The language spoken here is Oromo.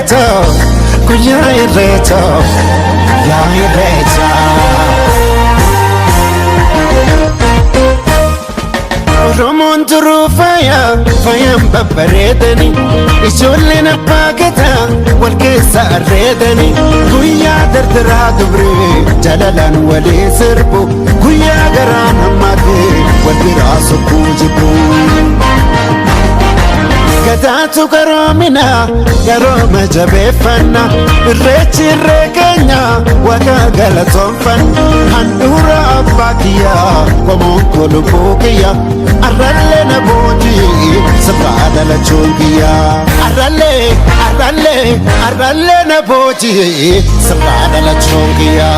Irreecha, guyyaa Irreecha, guyyaa Irreecha. Oromoon turuu faaya, faayaan babbareedani, ijoolleen abbaa gadaa wal keessa arreedani, guyyaa dardaraa dubree jalalaan walii sirbu, guyyaa garaa namaatee wal biraa sokkuu jibbu. Gadaatu garoomina, garooma jabeeffanna, Irreechi irree keenya, waaqa galatoonfanna, handhuura abbaa kiyyaa, qomoon koo lubbuu kiyya, arrallee na boojii sirraa dhalachuun kiyya. Arrallee, arrallee, arrallee na boojii sirraa dhalachuun kiyya.